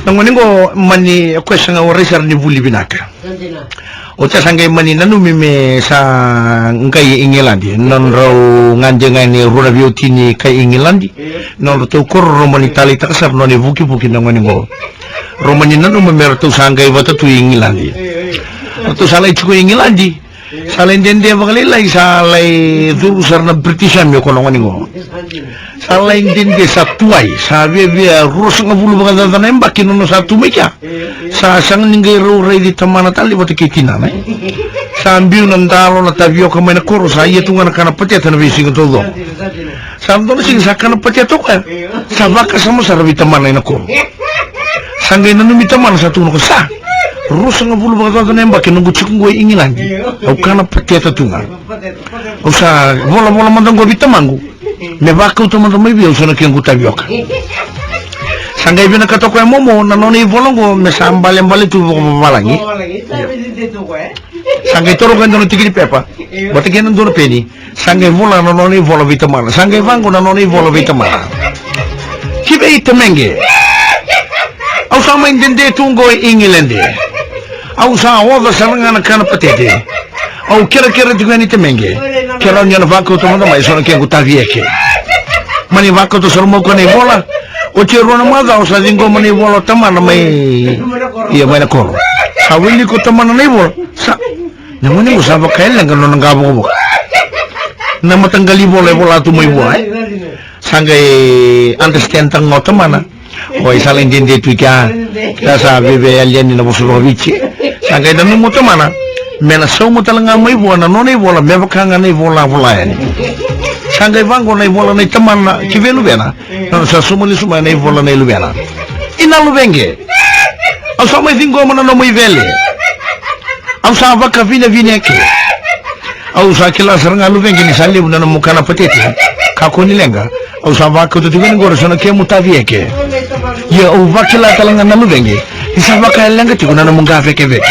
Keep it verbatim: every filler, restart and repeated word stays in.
Na gone qo mani, o koya sa qai warai sara ni vuli vinaka. Oti ya sa qai mani nanumi me sa qai Igiladi. Nodrau gade ga ni rua na veiwatini kai Igiladi. Nodratou koro, rau mani taleitaka sara na nona ivukivuki na gone qo. Rau mani nanuma me ratou sa qai vata tu i Igiladi. Ratou sa lai tiko i Igiladi. Sa lai dede vakalailai, sa lai curu sara na British Army o koya na gone qo. Sa lai dede, sa tuai, sa viavia ruasagavulu vakacaca na yabaki na nona sa tu mai kea. Sa sega ni qai rau raici tamana tale vata kei tinana, e. Sa biu na dalo na tavioka mai na koro, sa ia tu ga na kana pateta na veisiga taucoko. Sa dua na siga sa kana pateta o koya, sa vakasama sara vei tamana ena koro. Sa qai nanumi tamana, sa tukuna o koya, sa, ruasagavulu vakacaca na yabaki noqu tiko qo i Igiladi. Au kana pateta tu ga. Au sa volavola mada qo vei tamaqu me vakauta mada mai vei au so na kequ tavioka. Sa qai vinakata o koya, momo, na nona ivola qo me sa balebale tu vakavavalagi. Sa qai toro o koya e dua na tiki ni pepa vata kei na dua na peni. Sa qai vola na nona ivola vei tamana. Sa qai vaqo na nona ivola vei tamana. Ki vei tamaqu. Au sa mai dede tu qo i Igiladi. Au sa oca sara ga na kana patete. Au kerekere tiko yani tamaqu. Ke rawa ni o na vakauta mada mai so na kequ tavieke. Mani vakauta sara mai o koya na ivola. Oti e rua na macawa sa ciqoma na ivola o tamana mai, ia, mai na koro. Sa wilika o tamana na ivola. Sa Na gone qo sa vaka e leqa na nona qavokavoka. Na mataqali ivola e vola tu mai vua, e? Sa qai understand taka ga o tamana. O koya sa lai dede tu i kea. Sa, sa viavia yali yani na vosa vakaviti. Sa qai nanuma o tamana me na sauma tale ga mai vua na nona ivola me vaka ga na ivola a vola yani. Sa qai vaqo na ivola nei tamana ki vei luvena. Na nona sa sauma lesu mai na ivola nei luvena. I na luvequ. Au sa mai ciqoma na nomu ivele. Au sa vakavinavinaka. Au sa kila sara ga luvequ ni sa levu na nomu kana patete. Kakua ni leqa. Au sa vakauta tiko yani qori so na kemu tavieke. Ia au vakila tale ga na luvequ ni sa vaka e leqa tiko na nomu qavekeveke.